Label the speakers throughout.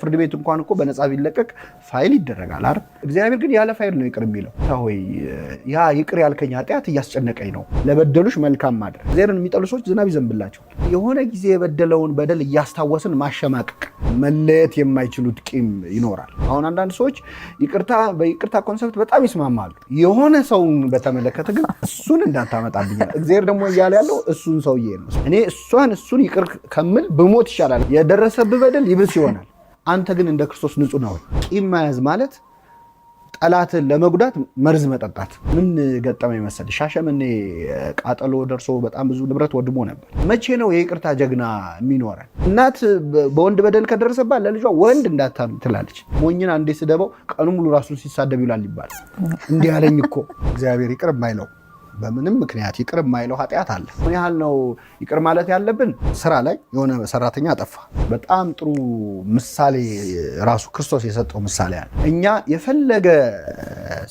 Speaker 1: ፍርድ ቤት እንኳን እኮ በነፃ ቢለቀቅ ፋይል ይደረጋል አይደል? እግዚአብሔር ግን ያለ ፋይል ነው ይቅር የሚለው። ሆይ ያ ይቅር ያልከኝ ኃጢአት እያስጨነቀኝ ነው። ለበደሉሽ መልካም ማድረግ። እግዚአብሔርን የሚጠሉ ሰዎች ዝናብ ይዘንብላቸዋል። የሆነ ጊዜ የበደለውን በደል እያስታወስን ማሸማቀቅ፣ መለየት የማይችሉት ቂም ይኖራል። አሁን አንዳንድ ሰዎች ይቅርታ በይቅርታ concept በጣም ይስማማሉ። የሆነ ሰውን በተመለከተ ግን እሱን እንዳታመጣብኝ። እግዚአብሔር ደግሞ እያለ ያለው እሱን ሰውዬ ነው። እኔ እሷን እሱን ይቅር ከምል ብሞት ይሻላል። የደረሰብህ በደል ይብስ ይሆናል። አንተ ግን እንደ ክርስቶስ ንጹህ ነው። ቂም መያዝ ማለት ጠላትን ለመጉዳት መርዝ መጠጣት። ምን ገጠመኝ መሰለህ? ሻሸመኔ ቃጠሎ ደርሶ በጣም ብዙ ንብረት ወድሞ ነበር። መቼ ነው የይቅርታ ጀግና የሚኖረን? እናት በወንድ በደል ከደረሰባት ለልጇ ወንድ እንዳታም ትላለች። ሞኝን አንዴ ስደበው ቀኑ ሙሉ ራሱን ሲሳደብ ይውላል ይባላል። እንዲህ ያለኝ እኮ እግዚአብሔር ይቅር የማይለው በምንም ምክንያት ይቅር የማይለው ኃጢአት አለ። ምን ያህል ነው ይቅር ማለት ያለብን? ስራ ላይ የሆነ ሰራተኛ አጠፋ። በጣም ጥሩ ምሳሌ ራሱ ክርስቶስ የሰጠው ምሳሌ አለ። እኛ የፈለገ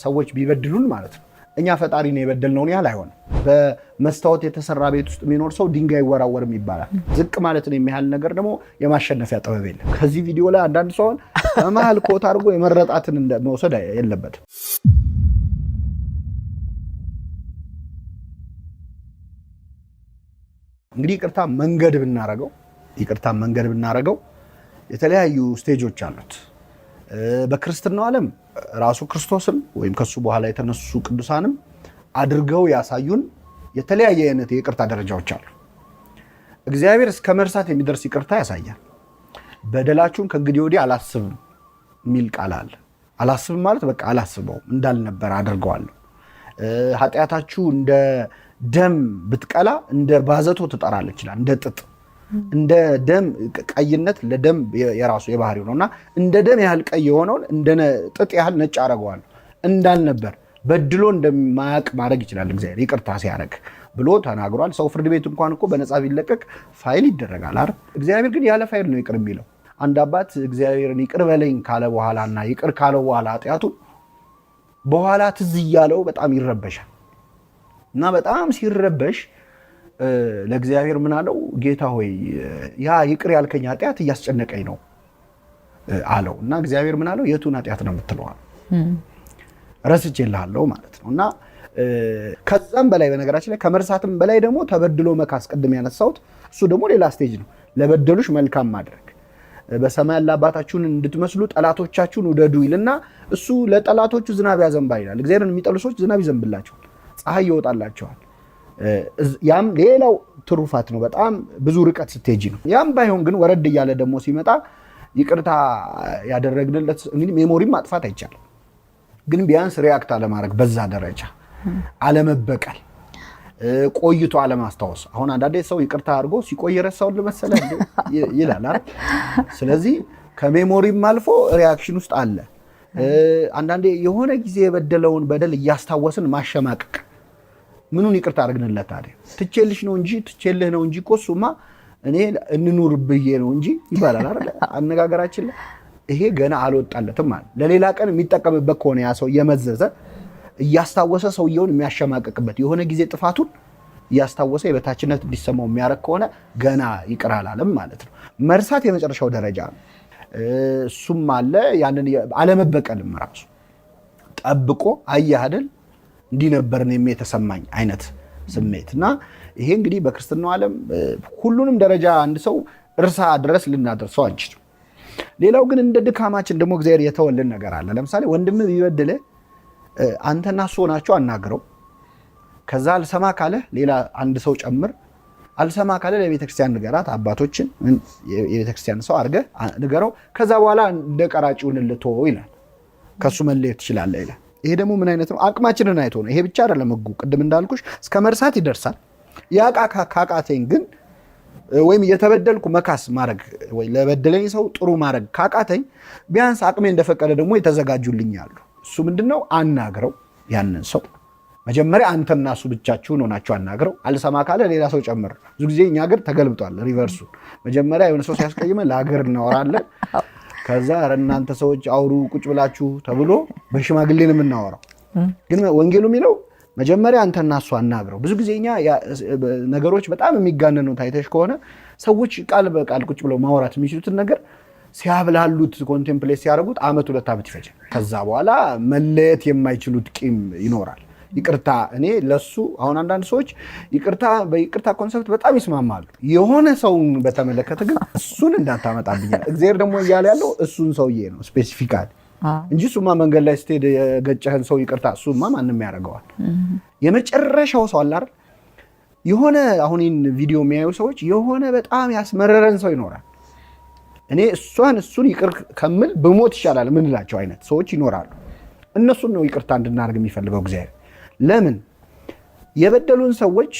Speaker 1: ሰዎች ቢበድሉን ማለት ነው እኛ ፈጣሪ ነው የበደልነውን ያህል አይሆንም። በመስታወት የተሰራ ቤት ውስጥ የሚኖር ሰው ድንጋይ ይወራወርም ይባላል። ዝቅ ማለትን የሚያህል ነገር ደግሞ የማሸነፊያ ጥበብ የለም። ከዚህ ቪዲዮ ላይ አንዳንድ ሰውን በመሀል ኮት አድርጎ የመረጣትን መውሰድ የለበትም። እንግዲህ ይቅርታ መንገድ ብናረገው ይቅርታ መንገድ ብናረገው የተለያዩ stage ኦች አሉት። በክርስትናው ዓለም ራሱ ክርስቶስም ወይም ከሱ በኋላ የተነሱ ቅዱሳንም አድርገው ያሳዩን የተለያየ አይነት የይቅርታ ደረጃዎች አሉ። እግዚአብሔር እስከ መርሳት የሚደርስ ይቅርታ ያሳያል። በደላችሁን ከእንግዲህ ወዲህ አላስብም የሚል ቃል አለ። አላስብም ማለት በቃ አላስበውም እንዳልነበረ አድርገዋለሁ። ኃጢአታችሁ እንደ ደም ብትቀላ እንደ ባዘቶ ትጠራለች ይላል። እንደ ጥጥ እንደ ደም ቀይነት ለደም የራሱ የባህሪው ነው እና እንደ ደም ያህል ቀይ የሆነውን እንደ ጥጥ ያህል ነጭ አደርገዋለሁ እንዳልነበር በድሎ እንደማያውቅ ማድረግ ይችላል እግዚአብሔር ይቅርታ ሲያደርግ ብሎ ተናግሯል። ሰው ፍርድ ቤት እንኳን እኮ በነፃ ቢለቀቅ ፋይል ይደረጋል አይደል? እግዚአብሔር ግን ያለ ፋይል ነው ይቅር የሚለው። አንድ አባት እግዚአብሔርን ይቅር በለኝ ካለ በኋላና ይቅር ካለው በኋላ ኃጢአቱ በኋላ ትዝ እያለው በጣም ይረበሻል። እና በጣም ሲረበሽ ለእግዚአብሔር ምን አለው? ጌታ ሆይ ያ ይቅር ያልከኝ ኃጢአት እያስጨነቀኝ ነው አለው። እና እግዚአብሔር ምን አለው? የቱን ኃጢአት ነው የምትለው? ረስቼልሃለሁ ማለት ነው። እና ከዛም በላይ በነገራችን ላይ ከመርሳትም በላይ ደግሞ ተበድሎ መካስ፣ ቅድም ያነሳሁት እሱ ደግሞ ሌላ stage ነው። ለበደሉሽ መልካም ማድረግ በሰማይ ያለ አባታችሁን እንድትመስሉ ጠላቶቻችሁን ውደዱ ይልና እሱ ለጠላቶቹ ዝናብ ያዘንባል ይላል። እግዚአብሔርን የሚጠሉ ሰዎች ዝናብ ይዘንብላቸዋል፣ ፀሐይ ይወጣላቸዋል። ያም ሌላው ትሩፋት ነው። በጣም ብዙ ርቀት ስትሄጂ ነው። ያም ባይሆን ግን ወረድ እያለ ደግሞ ሲመጣ ይቅርታ ያደረግንለት እንግዲህ memory ም ማጥፋት አይቻልም፣ ግን ቢያንስ react አለማድረግ፣ በዛ ደረጃ አለመበቀል፣ ቆይቶ አለማስታወስ። አሁን አንዳንዴ ሰው ይቅርታ አድርጎ ሲቆይ ረሳውን መሰለህ ይላል አይደል? ስለዚህ ከ memory ም አልፎ reaction ውስጥ አለ። አንዳንዴ የሆነ ጊዜ የበደለውን በደል እያስታወስን ማሸማቀቅ ምኑን ይቅርታ አድርግንለት ታዲያ? ትቼልሽ ነው እንጂ ትቼልህ ነው እንጂ እኮ እሱማ እኔ እንኑር ብዬ ነው እንጂ ይባላል አይደል? አነጋገራችን ላይ ይሄ ገና አልወጣለትም ማለት ለሌላ ቀን የሚጠቀምበት ከሆነ ያ ሰው እየመዘዘ እያስታወሰ ሰውየውን የሚያሸማቀቅበት የሆነ ጊዜ ጥፋቱን እያስታወሰ የበታችነት እንዲሰማው የሚያደርግ ከሆነ ገና ይቅር አላለም ማለት ነው። መርሳት የመጨረሻው ደረጃ ነው። እሱም አለ። ያንን አለመበቀልም ራሱ ጠብቆ አየህ አይደል እንዲህ ነበር እኔም የተሰማኝ አይነት ስሜት እና ይሄ እንግዲህ በክርስትናው ዓለም ሁሉንም ደረጃ አንድ ሰው እርሳ ድረስ ልናደርሰው አንችልም። ሌላው ግን እንደ ድካማችን ደግሞ እግዚአብሔር የተወልን ነገር አለ። ለምሳሌ ወንድም ቢበድልህ አንተና እሱ ሆናችሁ አናግረው። ከዛ አልሰማ ካለ ሌላ አንድ ሰው ጨምር። አልሰማ ካለ ለቤተክርስቲያን ንገራት፣ አባቶችን የቤተክርስቲያን ሰው አድርገህ ንገረው። ከዛ በኋላ እንደ ቀራጭውን ልትወው ይላል። ከእሱ መለየት ትችላለህ ይላል። ይሄ ደግሞ ምን አይነት ነው? አቅማችንን አይቶ ነው። ይሄ ብቻ አይደለም ህጉ። ቅድም እንዳልኩሽ እስከ መርሳት ይደርሳል። ያ ካቃተኝ ግን ወይም እየተበደልኩ መካስ ማድረግ ወይ ለበደለኝ ሰው ጥሩ ማድረግ ካቃተኝ ቢያንስ አቅሜ እንደፈቀደ ደግሞ የተዘጋጁልኝ አሉ። እሱ ምንድነው? አናግረው ያንን ሰው መጀመሪያ አንተና እሱ ብቻችሁን ሆናችሁ አናግረው። አልሰማ ካለ ሌላ ሰው ጨምር። ብዙ ጊዜ እኛ ሀገር ተገልብጧል፣ reverse ኡ። መጀመሪያ የሆነ ሰው ሲያስቀይመን ለሀገር እናወራለን። ከዛ ኧረ እናንተ ሰዎች አውሩ ቁጭ ብላችሁ ተብሎ በሽማግሌ ነው የምናወራው። ግን ወንጌሉ የሚለው መጀመሪያ አንተና እሱ አናግረው። ብዙ ጊዜ እኛ ነገሮች በጣም የሚጋነኑ ታይተሽ ከሆነ ሰዎች ቃል በቃል ቁጭ ብለው ማውራት የሚችሉትን ነገር ሲያብላሉት contemplate ሲያደርጉት አመት 2 ዓመት ይፈጃል። ከዛ በኋላ መለየት የማይችሉት ቂም ይኖራል። ይቅርታ እኔ ለሱ አሁን አንዳንድ ሰዎች ይቅርታ በይቅርታ concept በጣም ይስማማሉ። የሆነ ሰውን በተመለከተ ግን እሱን እንዳታመጣብኛል። እግዚአብሔር ደግሞ እያለ ያለው እሱን ሰውዬ ነው specifically እንጂ እሱማ መንገድ ላይ ስትሄድ የገጨህን ሰው ይቅርታ እሱማ ማንም ያደርገዋል። የመጨረሻው ሰው አለ አይደል? የሆነ አሁን ይህን ቪዲዮ የሚያዩ ሰዎች የሆነ በጣም ያስመረረን ሰው ይኖራል። እኔ እሷን እሱን ይቅር ከምል ብሞት ይሻላል ምንላቸው አይነት ሰዎች ይኖራሉ። እነሱን ነው ይቅርታ እንድናደርግ የሚፈልገው እግዚአብሔር። ለምን የበደሉን ሰዎች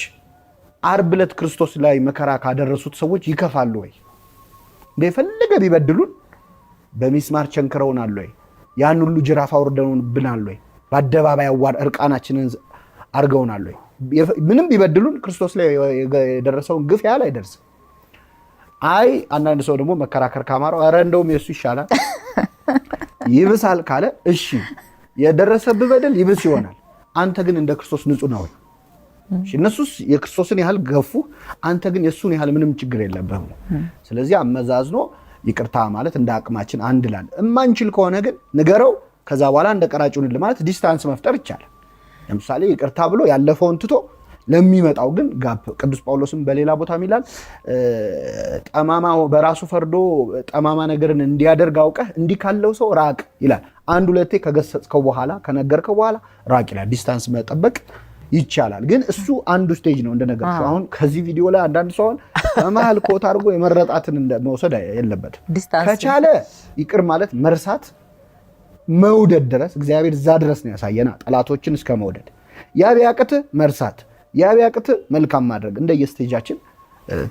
Speaker 1: ዓርብ ዕለት ክርስቶስ ላይ መከራ ካደረሱት ሰዎች ይከፋሉ ወይ? እንደፈለገ ቢበድሉን በሚስማር ቸንክረውናል ወይ? ያን ሁሉ ጅራፍ አውርደውብናል ወይ? በአደባባይ አዋር እርቃናችንን አድርገውናል ወይ? ምንም ቢበድሉን ክርስቶስ ላይ የደረሰውን ግፍ ያህል አይደርስም። አይ አንዳንድ ሰው ደግሞ መከራከር ካማረው ኧረ እንደውም የእሱ ይሻላል ይብሳል ካለ እሺ የደረሰብህ በደል ይብስ ይሆናል። አንተ ግን እንደ ክርስቶስ ንጹህ ነው። እነሱስ የክርስቶስን ያህል ገፉ፣ አንተ ግን የእሱን ያህል ምንም ችግር የለብህም። ስለዚህ አመዛዝኖ ይቅርታ ማለት እንደ አቅማችን አንድ ላለ እማንችል ከሆነ ግን ንገረው። ከዛ በኋላ እንደ ቀራጩን ማለት distance መፍጠር ይቻላል። ለምሳሌ ይቅርታ ብሎ ያለፈውን ትቶ ለሚመጣው ግን gap። ቅዱስ ጳውሎስም በሌላ ቦታም ይላል ጠማማ በራሱ ፈርዶ ጠማማ ነገርን እንዲያደርግ አውቀህ እንዲህ ካለው ሰው ራቅ ይላል። አንድ ሁለቴ ከገሰጽከው በኋላ ከነገርከው በኋላ ራቅ ይላል። distance መጠበቅ ይቻላል። ግን እሱ አንዱ stage ነው እንደነገርኩሽ። አሁን ከዚህ ቪዲዮ ላይ አንዳንድ ሰው በመሀል quote አድርጎ የመረጣትን መውሰድ የለበትም። ከቻለ ይቅር ማለት መርሳት፣ መውደድ ድረስ እግዚአብሔር እዛ ድረስ ነው ያሳየና ጠላቶችን እስከ መውደድ። ያ ቢያቅት መርሳት፣ ያ ቢያቅት መልካም ማድረግ እንደየ stage ኣችን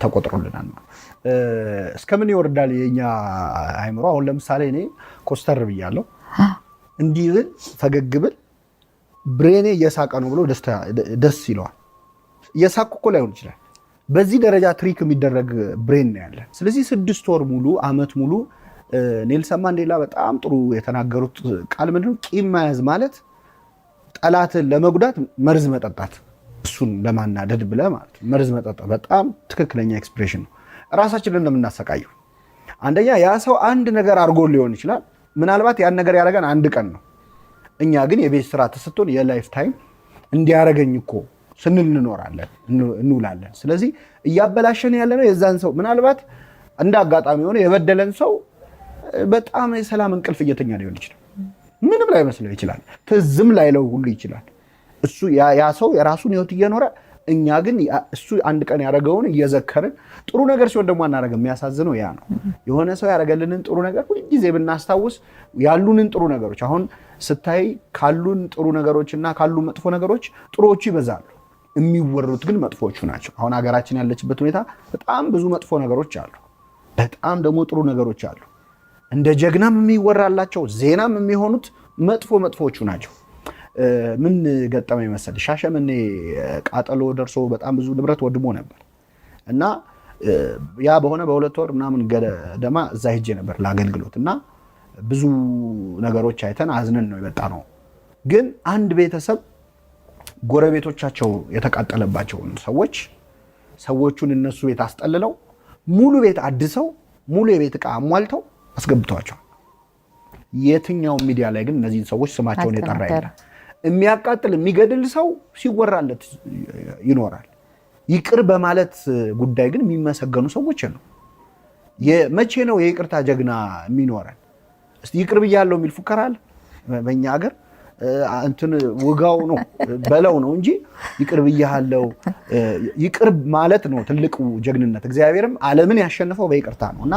Speaker 1: ተቆጥሮልናል። እስከምን ይወርዳል የኛ አይምሮ? አሁን ለምሳሌ እኔ ኮስተር ብያለሁ፣ እንዲህ ብል ፈገግ ብል brain ኤ እየሳቀ ነው ብሎ ደስ ይለዋል። እየሳቅኩ እኮ ላይሆን ይችላል። በዚህ ደረጃ trick የሚደረግ brain ነው ያለ። ስለዚህ 6 ወር ሙሉ አመት ሙሉ ኔልሰን ማንዴላ በጣም ጥሩ የተናገሩት ቃል ምንድነው? ቂም መያዝ ማለት ጠላትን ለመጉዳት መርዝ መጠጣት፣ እሱን ለማናደድ ብለህ ማለት ነው። መርዝ መጠጣት በጣም ትክክለኛ expression ነው። ራሳችንን ነው የምናሰቃየው። አንደኛ ያ ሰው አንድ ነገር አድርጎ ሊሆን ይችላል። ምናልባት ያን ነገር ያደረገን አንድ ቀን ነው። እኛ ግን የቤት ስራ ተሰጥቶን የ life time እንዲያረገኝ እኮ ስንል እንኖራለን እንውላለን። ስለዚህ እያበላሸን ያለ ነው የዛን ሰው ምናልባት እንደ አጋጣሚ ሆነ የበደለን ሰው በጣም የሰላም እንቅልፍ እየተኛ ሊሆን ይችላል። ምንም ላይመስለው ይችላል። ትዝም ላይለው ሁሉ ይችላል። እሱ ያ ሰው የራሱን ህይወት እየኖረ እኛ ግን እሱ አንድ ቀን ያደረገውን እየዘከርን ጥሩ ነገር ሲሆን ደግሞ አናደርግም። የሚያሳዝነው ያ ነው። የሆነ ሰው ያደረገልንን ጥሩ ነገር ሁልጊዜ ብናስታውስ ያሉንን ጥሩ ነገሮች አሁን ስታይ ካሉን ጥሩ ነገሮች እና ካሉ መጥፎ ነገሮች ጥሩዎቹ ይበዛሉ። የሚወሩት ግን መጥፎዎቹ ናቸው። አሁን ሀገራችን ያለችበት ሁኔታ በጣም ብዙ መጥፎ ነገሮች አሉ። በጣም ደግሞ ጥሩ ነገሮች አሉ። እንደ ጀግናም የሚወራላቸው ዜናም የሚሆኑት መጥፎ መጥፎዎቹ ናቸው። ምን ገጠመኝ መሰለሽ? ሻሸመኔ ቃጠሎ ደርሶ በጣም ብዙ ንብረት ወድሞ ነበር እና ያ በሆነ በ2 ወር ምናምን ገደማ እዛ ሄጄ ነበር ለአገልግሎት እና ብዙ ነገሮች አይተን አዝነን ነው የመጣ ነው። ግን አንድ ቤተሰብ ጎረቤቶቻቸው የተቃጠለባቸውን ሰዎች ሰዎቹን እነሱ ቤት አስጠልለው ሙሉ ቤት አድሰው ሙሉ የቤት ዕቃ አሟልተው አስገብተዋቸዋል። የትኛው ሚዲያ ላይ ግን እነዚህን ሰዎች ስማቸውን የጠራ የለም። የሚያቃጥል የሚገድል ሰው ሲወራለት ይኖራል። ይቅር በማለት ጉዳይ ግን የሚመሰገኑ ሰዎች ነው። መቼ ነው የይቅርታ ጀግና የሚኖረን? እስቲ ይቅር ብያለሁ የሚል ፉከራ አለ በእኛ ሀገር? እንትን ውጋው ነው በለው ነው እንጂ ይቅር ብያለሁ ይቅር ማለት ነው ትልቁ ጀግንነት። እግዚአብሔርም ዓለምን ያሸንፈው በይቅርታ ነው እና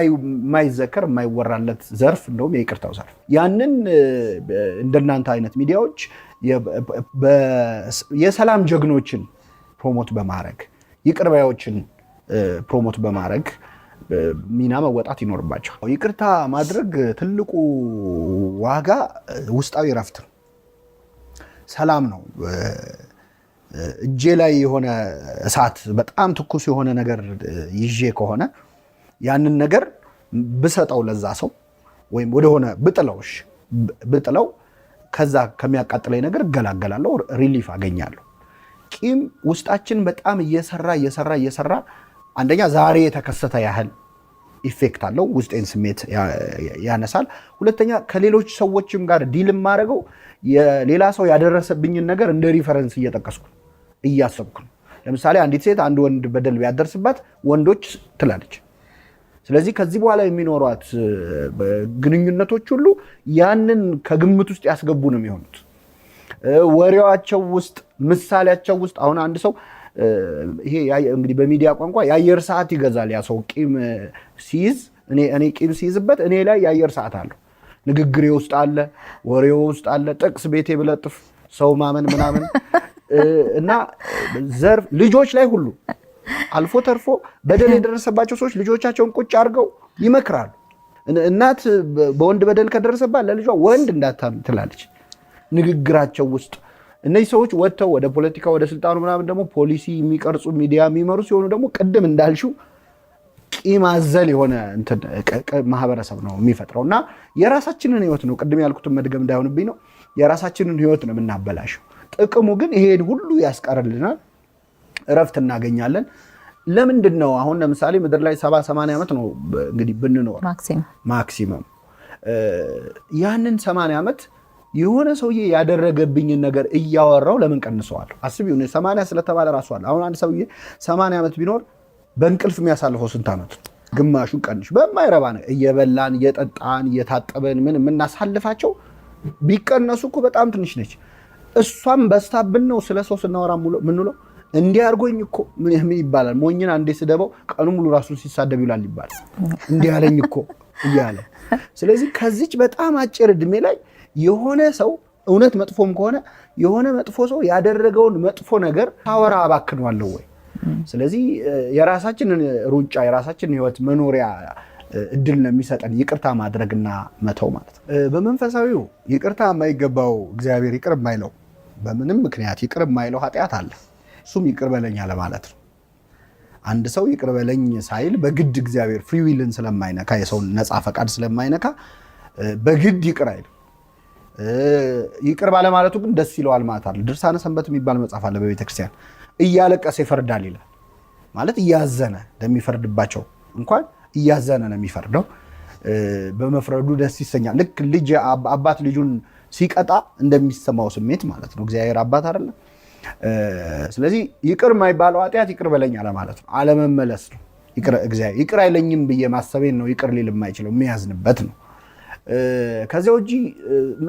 Speaker 1: የማይዘከር የማይወራለት ዘርፍ እንደውም የይቅርታው ዘርፍ። ያንን እንደናንተ አይነት ሚዲያዎች የሰላም ጀግኖችን promote በማድረግ ይቅር ባዮችን promote በማድረግ ሚና መወጣት ይኖርባቸዋል። ይቅርታ ማድረግ ትልቁ ዋጋ ውስጣዊ እረፍት ነው፣ ሰላም ነው። እጄ ላይ የሆነ እሳት በጣም ትኩስ የሆነ ነገር ይዤ ከሆነ ያንን ነገር ብሰጠው ለዛ ሰው ወይም ወደሆነ ብጥለው ብጥለው ከዛ ከሚያቃጥለኝ ነገር እገላገላለሁ፣ relief አገኛለሁ። ቂም ውስጣችን በጣም እየሰራ እየሰራ እየሰራ አንደኛ ዛሬ የተከሰተ ያህል effect አለው፣ ውስጤን ስሜት ያነሳል። ሁለተኛ ከሌሎች ሰዎችም ጋር deal የማደርገው የሌላ ሰው ያደረሰብኝን ነገር እንደ reference እየጠቀስኩ እያሰብኩ ነው። ለምሳሌ አንዲት ሴት አንድ ወንድ በደል ቢያደርስባት ወንዶች ትላለች። ስለዚህ ከዚህ በኋላ የሚኖሯት ግንኙነቶች ሁሉ ያንን ከግምት ውስጥ ያስገቡ ነው የሚሆኑት። ወሬዋቸው ውስጥ፣ ምሳሌያቸው ውስጥ አሁን አንድ ሰው ይሄ እንግዲህ በሚዲያ ቋንቋ የአየር ሰዓት ይገዛል። ያ ሰው ቂም ሲይዝ እኔ ቂም ሲይዝበት እኔ ላይ የአየር ሰዓት አለው። ንግግሬ ውስጥ አለ፣ ወሬው ውስጥ አለ። ጥቅስ ቤቴ ብለጥፍ ሰው ማመን ምናምን እና ዘር ልጆች ላይ ሁሉ አልፎ ተርፎ በደል የደረሰባቸው ሰዎች ልጆቻቸውን ቁጭ አድርገው ይመክራሉ። እናት በወንድ በደል ከደረሰባት ለልጇ ወንድ እንዳታምን ትላለች። ንግግራቸው ውስጥ እነዚህ ሰዎች ወጥተው ወደ ፖለቲካ ወደ ስልጣኑ ምናምን ደግሞ ፖሊሲ የሚቀርጹ ሚዲያ የሚመሩ ሲሆኑ ደግሞ ቅድም እንዳልሽው ቂም አዘል የሆነ ማህበረሰብ ነው የሚፈጥረው። እና የራሳችንን ህይወት ነው፣ ቅድም ያልኩትን መድገም እንዳይሆንብኝ ነው፣ የራሳችንን ህይወት ነው የምናበላሸው። ጥቅሙ ግን ይሄን ሁሉ ያስቀርልናል፣ እረፍት እናገኛለን። ለምንድን ነው አሁን ለምሳሌ ምድር ላይ 70-80 ዓመት ነው እንግዲህ ብንኖር maximum፣ ያንን 80 ዓመት የሆነ ሰውዬ ያደረገብኝን ነገር እያወራው ለምን ቀንሰዋለሁ? አስቢው፣ 80 ስለተባለ ራሱ አለ። አሁን አንድ ሰውዬ 80 ዓመት ቢኖር በእንቅልፍ የሚያሳልፈው ስንት ዓመት ነው? ግማሹን ቀንሽ። በማይረባ ነገር እየበላን እየጠጣን እየታጠበን ምን የምናሳልፋቸው ቢቀነሱ እኮ በጣም ትንሽ ነች። እሷም በስታብን ነው ስለ ሰው ስናወራ ምንውለው። እንዲህ አድርጎኝ እኮ ምን ይባላል? ሞኝን አንዴ ስደበው ቀኑ ሙሉ ራሱን ሲሳደብ ይውላል ይባላል። እንዲህ አለኝ እኮ እያለ። ስለዚህ ከዚች በጣም አጭር እድሜ ላይ የሆነ ሰው እውነት መጥፎም ከሆነ የሆነ መጥፎ ሰው ያደረገውን መጥፎ ነገር ታወራ አባክነዋለሁ ወይ? ስለዚህ የራሳችንን ሩጫ የራሳችንን ህይወት መኖሪያ እድል ነው የሚሰጠን ይቅርታ ማድረግና መተው ማለት ነው። በመንፈሳዊው ይቅርታ የማይገባው እግዚአብሔር ይቅር የማይለው በምንም ምክንያት ይቅር የማይለው ኃጢአት አለ። እሱም ይቅር በለኝ አለ ማለት ነው። አንድ ሰው ይቅር በለኝ ሳይል በግድ እግዚአብሔር free will ን ስለማይነካ የሰውን ነፃ ፈቃድ ስለማይነካ በግድ ይቅር አይልም። ይቅር ባለማለቱ ግን ደስ ይለዋል ማለት አለ። ድርሳነ ሰንበት የሚባል መጽሐፍ አለ በቤተክርስቲያን። እያለቀሰ ይፈርዳል ይላል። ማለት እያዘነ ለሚፈርድባቸው እንኳን እያዘነ ነው የሚፈርደው። በመፍረዱ ደስ ይሰኛል። ልክ ልጅ አባት ልጁን ሲቀጣ እንደሚሰማው ስሜት ማለት ነው። እግዚአብሔር አባት አይደለም። ስለዚህ ይቅር የማይባለው ኃጢአት ይቅር በለኝ አለ ማለት ነው። አለመመለስ ነው። ይቅር አይለኝም ብዬ ማሰቤን ነው ይቅር ሊል የማይችለው የሚያዝንበት ነው። ከዚያ ውጪ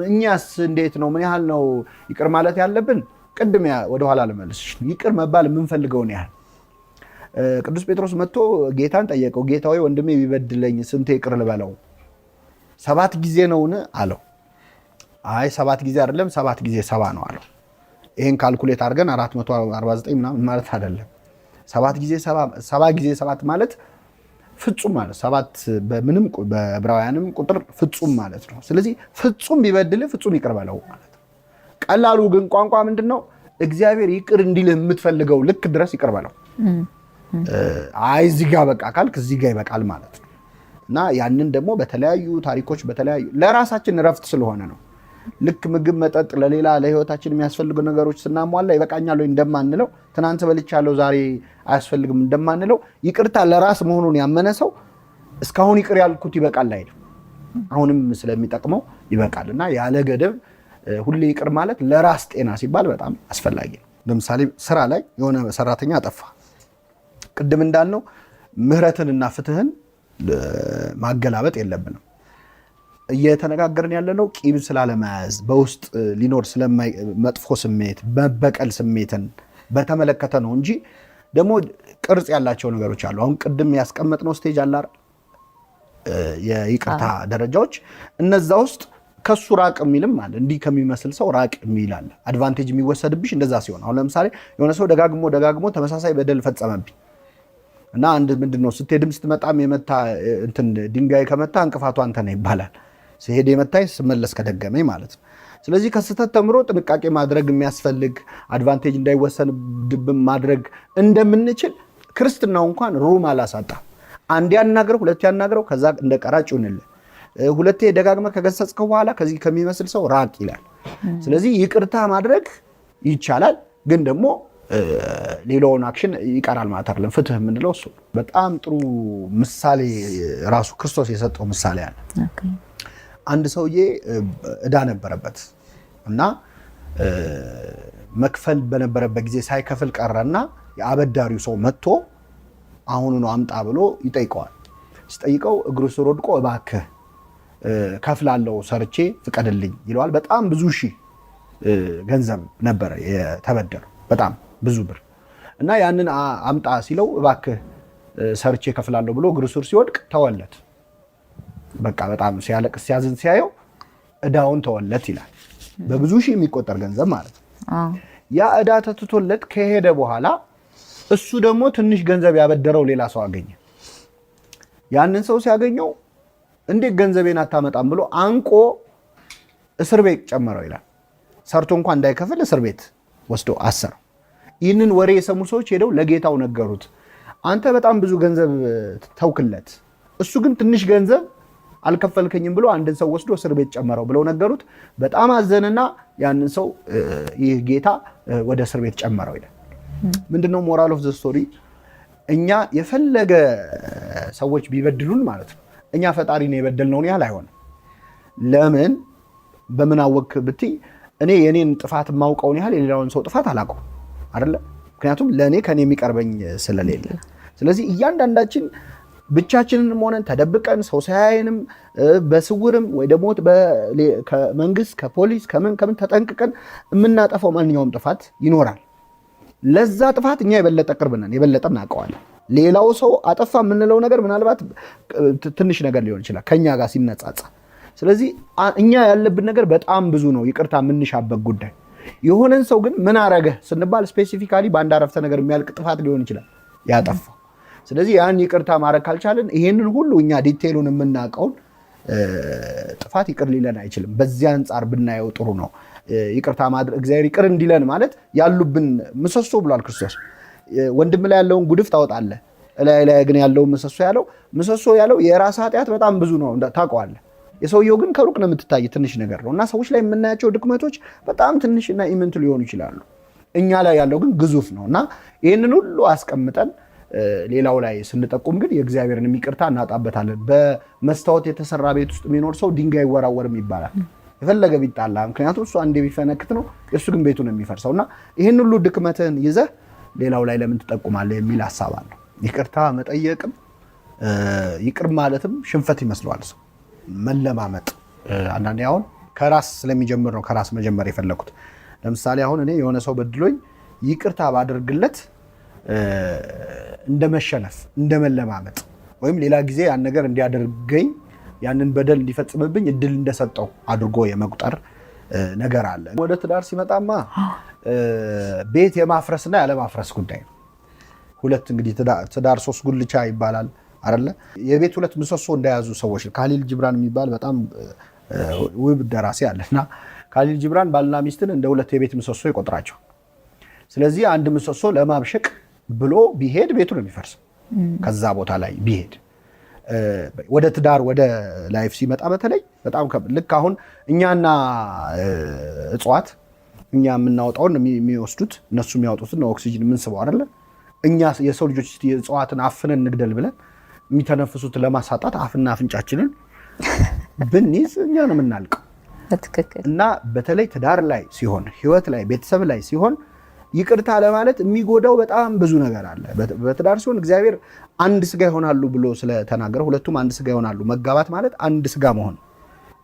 Speaker 1: እኛስ እንዴት ነው? ምን ያህል ነው ይቅር ማለት ያለብን? ቅድም ወደኋላ ልመልስሽ፣ ይቅር መባል የምንፈልገውን ያህል ቅዱስ ጴጥሮስ መጥቶ ጌታን ጠየቀው። ጌታ ሆይ ወንድሜ ቢበድለኝ ስንቴ ይቅር ልበለው? 7 ጊዜ ነውን አለው። አይ 7 ጊዜ አይደለም 7 ጊዜ 7 ነው አለው። ይሄን calculate አድርገን 449 ምናምን ማለት አይደለም። 7 ጊዜ 7፣ 7 ጊዜ 7 ማለት ፍጹም ማለት 7 በምንም በዕብራውያንም ቁጥር ፍጹም ማለት ነው። ስለዚህ ፍጹም ቢበድልህ ፍጹም ይቅር በለው ማለት ነው። ቀላሉ ግን ቋንቋ ምንድነው? እግዚአብሔር ይቅር እንዲልህ የምትፈልገው ልክ ድረስ ይቅር በለው። አይ እዚህ ጋር በቃ ካልክ እዚህ ጋር ይበቃል ማለት ነው። እና ያንን ደግሞ በተለያዩ ታሪኮች በተለያዩ ለራሳችን እረፍት ስለሆነ ነው። ልክ ምግብ መጠጥ ለሌላ ለህይወታችን የሚያስፈልጉ ነገሮች ስናሟላ ይበቃኛል ወይ እንደማንለው፣ ትናንት በልቻለሁ ዛሬ አያስፈልግም እንደማንለው፣ ይቅርታ ለራስ መሆኑን ያመነ ሰው እስካሁን ይቅር ያልኩት ይበቃል አይልም። አሁንም ስለሚጠቅመው ይበቃል። እና ያለ ገደብ ሁሌ ይቅር ማለት ለራስ ጤና ሲባል በጣም አስፈላጊ ነው። ለምሳሌ ስራ ላይ የሆነ ሰራተኛ አጠፋ፣ ቅድም እንዳልነው ምህረትንና ፍትህን ማገላበጥ የለብንም። እየተነጋገርን ያለነው ቂም ስላለመያዝ በውስጥ ሊኖር መጥፎ ስሜት መበቀል ስሜትን በተመለከተ ነው እንጂ ደግሞ ቅርጽ ያላቸው ነገሮች አሉ። አሁን ቅድም ያስቀመጥነው stage አለ አይደል? የይቅርታ ደረጃዎች፣ እነዛ ውስጥ ከሱ ራቅ የሚልም አለ፣ እንዲህ ከሚመስል ሰው ራቅ የሚል አለ። advantage የሚወሰድብሽ እንደዛ ሲሆን፣ አሁን ለምሳሌ የሆነ ሰው ደጋግሞ ደጋግሞ ተመሳሳይ በደል ፈጸመብኝ እና አንድ ምንድነው ስትሄድም ስትመጣም የመታ እንትን ድንጋይ ከመታ እንቅፋቱ አንተ ነህ ይባላል። ሲሄድ የመታኝ ስመለስ ከደገመኝ ማለት ነው። ስለዚህ ከስህተት ተምሮ ጥንቃቄ ማድረግ የሚያስፈልግ advantage እንዳይወሰድብን ማድረግ እንደምንችል ክርስትናው እንኳን room አላሳጣም። አንድ ያናግረው፣ ሁለት ያናግረው፣ ከዛ እንደ ቀራጭ ይሁንልህ። ሁለቴ ደጋግመህ ከገሰጽከው በኋላ ከዚህ ከሚመስል ሰው ራቅ ይላል። ስለዚህ ይቅርታ ማድረግ ይቻላል፣ ግን ደግሞ ሌላውን action ይቀራል ማለት አይደለም። ፍትህ የምንለው እሱ በጣም ጥሩ ምሳሌ ራሱ ክርስቶስ የሰጠው ምሳሌ አለ። አንድ ሰውዬ እዳ ነበረበት እና መክፈል በነበረበት ጊዜ ሳይከፍል ቀረና የአበዳሪው ሰው መጥቶ አሁኑኑ አምጣ ብሎ ይጠይቀዋል። ሲጠይቀው እግሩ ስር ወድቆ እባክህ ከፍላለው ሰርቼ ፍቀድልኝ ይለዋል። በጣም ብዙ ሺህ ገንዘብ ነበረ የተበደረው፣ በጣም ብዙ ብር እና ያንን አምጣ ሲለው እባክህ ሰርቼ ከፍላለሁ ብሎ እግሩ ስር ሲወድቅ ተወለት። በቃ በጣም ሲያለቅስ ሲያዝን ሲያየው እዳውን ተወለት ይላል። በብዙ ሺህ የሚቆጠር ገንዘብ ማለት ነው። ያ እዳ ተትቶለት ከሄደ በኋላ እሱ ደግሞ ትንሽ ገንዘብ ያበደረው ሌላ ሰው አገኘ። ያንን ሰው ሲያገኘው እንዴት ገንዘቤን አታመጣም ብሎ አንቆ እስር ቤት ጨመረው ይላል። ሰርቶ እንኳን እንዳይከፍል እስር ቤት ወስዶ አሰረው። ይህንን ወሬ የሰሙ ሰዎች ሄደው ለጌታው ነገሩት። አንተ በጣም ብዙ ገንዘብ ተውክለት፣ እሱ ግን ትንሽ ገንዘብ አልከፈልከኝም ብሎ አንድን ሰው ወስዶ እስር ቤት ጨመረው ብለው ነገሩት። በጣም አዘንና ያንን ሰው ይህ ጌታ ወደ እስር ቤት ጨመረው ይላል። ምንድነው moral of the story? እኛ የፈለገ ሰዎች ቢበድሉን ማለት ነው እኛ ፈጣሪን የበደልነውን ያህል አይሆንም። ለምን በምን አወቅክ ብትይ እኔ የኔን ጥፋት የማውቀውን ያህል የሌላውን ሰው ጥፋት አላውቀውም አይደለ? ምክንያቱም ለእኔ ከኔ የሚቀርበኝ ስለሌለ። ስለዚህ እያንዳንዳችን ብቻችንንም ሆነን ተደብቀን ሰው ሳያየንም በስውርም ወይ ደግሞ ከመንግስት ከፖሊስ ከምን ከምን ተጠንቅቀን የምናጠፋው ማንኛውም ጥፋት ይኖራል። ለዛ ጥፋት እኛ የበለጠ ቅርብ ነን፣ የበለጠ እናውቀዋለን። ሌላው ሰው አጠፋ የምንለው ነገር ምናልባት ትንሽ ነገር ሊሆን ይችላል ከኛ ጋር ሲነጻጸር። ስለዚህ እኛ ያለብን ነገር በጣም ብዙ ነው፣ ይቅርታ የምንሻበት ጉዳይ። የሆነን ሰው ግን ምን አረገህ ስንባል specifically በአንድ አረፍተ ነገር የሚያልቅ ጥፋት ሊሆን ይችላል ያጠፋው። ስለዚህ ያን ይቅርታ ማድረግ ካልቻልን ይሄንን ሁሉ እኛ detail ኡን የምናውቀውን ጥፋት ይቅር ሊለን አይችልም። በዚያ አንጻር ብናየው ጥሩ ነው። ይቅርታ ማድረግ እግዚአብሔር ይቅር እንዲለን ማለት ያሉብን ምሰሶ ብሏል ክርስቶስ። ወንድም ላይ ያለውን ጉድፍ ታወጣለህ፣ እላይ ላይ ግን ያለውን ምሰሶ ያለው ምሰሶ ያለው የራስ ኃጢአት በጣም ብዙ ነው ታውቀዋለህ። የሰውየው ግን ከሩቅ ነው የምትታይ ትንሽ ነገር ነው እና ሰዎች ላይ የምናያቸው ድክመቶች በጣም ትንሽና ኢምንት ሊሆኑ ይችላሉ። እኛ ላይ ያለው ግን ግዙፍ ነው እና ይህንን ሁሉ አስቀምጠን ሌላው ላይ ስንጠቁም ግን የእግዚአብሔርን ይቅርታ እናጣበታለን። በመስታወት የተሰራ ቤት ውስጥ የሚኖር ሰው ድንጋይ አይወራወርም ይባላል፣ የፈለገ ቢጣላ። ምክንያቱም እሱ አንዴ ቢፈነክት ነው የእሱ ግን ቤቱ ነው የሚፈርሰው። እና ይህን ሁሉ ድክመትህን ይዘህ ሌላው ላይ ለምን ትጠቁማለህ የሚል ሀሳብ አለው። ይቅርታ መጠየቅም ይቅር ማለትም ሽንፈት ይመስለዋል ሰው። መለማመጥ አንዳንዴ አሁን ከራስ ስለሚጀምር ነው ከራስ መጀመር የፈለኩት። ለምሳሌ አሁን እኔ የሆነ ሰው በድሎኝ ይቅርታ ባደርግለት እንደ መሸነፍ እንደ መለማመጥ ወይም ሌላ ጊዜ ያን ነገር እንዲያደርገኝ ያንን በደል እንዲፈጽምብኝ እድል እንደሰጠው አድርጎ የመቁጠር ነገር አለ። ወደ ትዳር ሲመጣማ ቤት የማፍረስና ያለማፍረስ ጉዳይ ነው። ሁለት እንግዲህ ትዳር ሶስት ጉልቻ ይባላል አይደለ? የቤት ሁለት ምሰሶ እንደያዙ ሰዎች ካሊል ጅብራን የሚባል በጣም ውብ ደራሲ አለ እና ካሊል ጅብራን ባልና ሚስትን እንደ ሁለት የቤት ምሰሶ ይቆጥራቸው። ስለዚህ አንድ ምሰሶ ለማብሸቅ ብሎ ቢሄድ ቤቱ ነው የሚፈርሰው። ከዛ ቦታ ላይ ቢሄድ ወደ ትዳር ወደ life ሲመጣ በተለይ በጣም ልክ አሁን እኛና እጽዋት እኛ የምናወጣውን የሚወስዱት እነሱ የሚያወጡትን ኦክሲጅን የምንስበው አይደለ? እኛ የሰው ልጆች እጽዋትን አፍነን እንግደል ብለን የሚተነፍሱት ለማሳጣት አፍና አፍንጫችንን ብንይዝ እኛ ነው የምናልቀው።
Speaker 2: በትክክል።
Speaker 1: እና በተለይ ትዳር ላይ ሲሆን፣ ህይወት ላይ፣ ቤተሰብ ላይ ሲሆን ይቅርታ ለማለት የሚጎዳው በጣም ብዙ ነገር አለ። በትዳር ሲሆን እግዚአብሔር አንድ ስጋ ይሆናሉ ብሎ ስለተናገረ ሁለቱም አንድ ስጋ ይሆናሉ። መጋባት ማለት አንድ ስጋ መሆን፣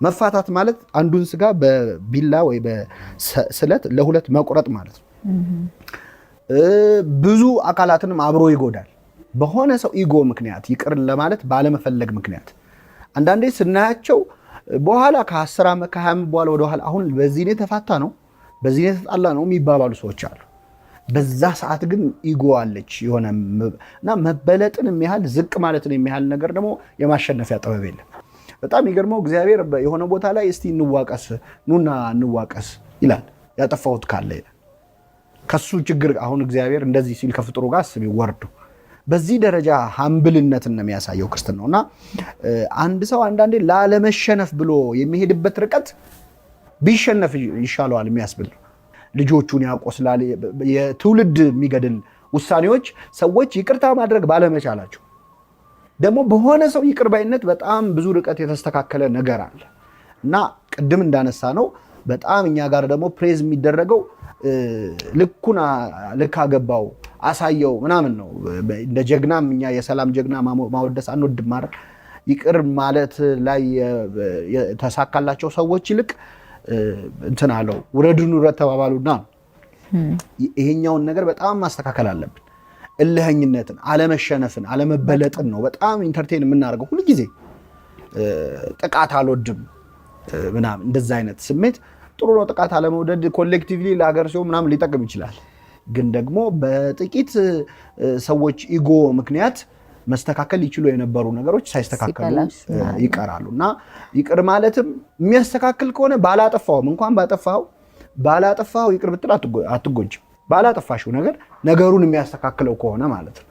Speaker 1: መፋታት ማለት አንዱን ስጋ በቢላ ወይ በስለት ለሁለት መቁረጥ ማለት ነው። ብዙ አካላትንም አብሮ ይጎዳል። በሆነ ሰው ego ምክንያት ይቅር ለማለት ባለመፈለግ ምክንያት አንዳንዴ ስናያቸው በኋላ ከ10 ዓመት ከ20 ዓመት በኋላ ወደኋላ አሁን በዚህ ነው የተፋታ ነው በዚህ ነው የተጣላ ነው የሚባባሉ ሰዎች አሉ። በዛ ሰዓት ግን ego አለች የሆነ እና መበለጥን የሚያህል ዝቅ ማለትን የሚያህል ነገር ደግሞ የማሸነፊያ ጥበብ የለም። በጣም የሚገርመው እግዚአብሔር የሆነ ቦታ ላይ እስቲ እንዋቀስ ኑና እንዋቀስ ይላል። ያጠፋሁት ካለ ይላል። ከሱ ችግር አሁን እግዚአብሔር እንደዚህ ሲል ከፍጥሩ ጋር አስቢ ወርዶ በዚህ ደረጃ humble ነትን ነው የሚያሳየው ክርስትናው። እና አንድ ሰው አንዳንዴ ላለመሸነፍ ብሎ የሚሄድበት ርቀት ቢሸነፍ ይሻለዋል የሚያስብል ነው። ልጆቹን ያቆስላል። የትውልድ የሚገድል ውሳኔዎች ሰዎች ይቅርታ ማድረግ ባለመቻላቸው፣ ደግሞ በሆነ ሰው ይቅር ባይነት በጣም ብዙ ርቀት የተስተካከለ ነገር አለ። እና ቅድም እንዳነሳነው በጣም እኛ ጋር ደግሞ praise የሚደረገው ልኩን ልክ አገባው፣ አሳየው ምናምን ነው። እንደ ጀግናም እኛ የሰላም ጀግና ማወደስ አንወድም አይደል? ይቅር ማለት ላይ የተሳካላቸው ሰዎች ይልቅ እንትን አለው፣ ውረድን ውረድ ተባባሉና ነው። ይሄኛውን ነገር በጣም ማስተካከል አለብን። እልህኝነትን፣ አለመሸነፍን፣ አለመበለጥን ነው በጣም entertain የምናደርገው ሁልጊዜ። ጥቃት አልወድም ምናምን እንደዛ አይነት ስሜት ጥሩ ነው። ጥቃት አለመውደድ collectively ለሀገር ሲሆን ምናምን ሊጠቅም ይችላል። ግን ደግሞ በጥቂት ሰዎች ego ምክንያት መስተካከል ይችሉ የነበሩ ነገሮች ሳይስተካከሉ ይቀራሉ። እና ይቅር ማለትም የሚያስተካክል ከሆነ ባላጠፋውም እንኳን ባጠፋው ባላጠፋው ይቅር ብትል አትጎጅም። ባላጠፋሽው ነገር ነገሩን የሚያስተካክለው ከሆነ ማለት ነው።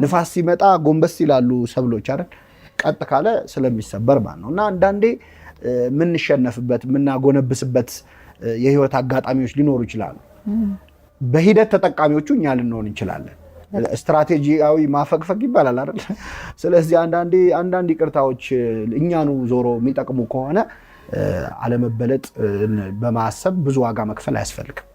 Speaker 1: ንፋስ ሲመጣ ጎንበስ ይላሉ ሰብሎች አይደል? ቀጥ ካለ ስለሚሰበር ማለት ነው። እና አንዳንዴ የምንሸነፍበት፣ የምናጎነብስበት የህይወት አጋጣሚዎች ሊኖሩ ይችላሉ። በሂደት ተጠቃሚዎቹ እኛ ልንሆን እንችላለን። ስትራቴጂያዊ ማፈግፈግ ይባላል አይደል? ስለዚህ አንዳንዴ አንዳንድ ይቅርታዎች እኛኑ ዞሮ የሚጠቅሙ ከሆነ አለመበለጥ በማሰብ ብዙ ዋጋ መክፈል አያስፈልግም።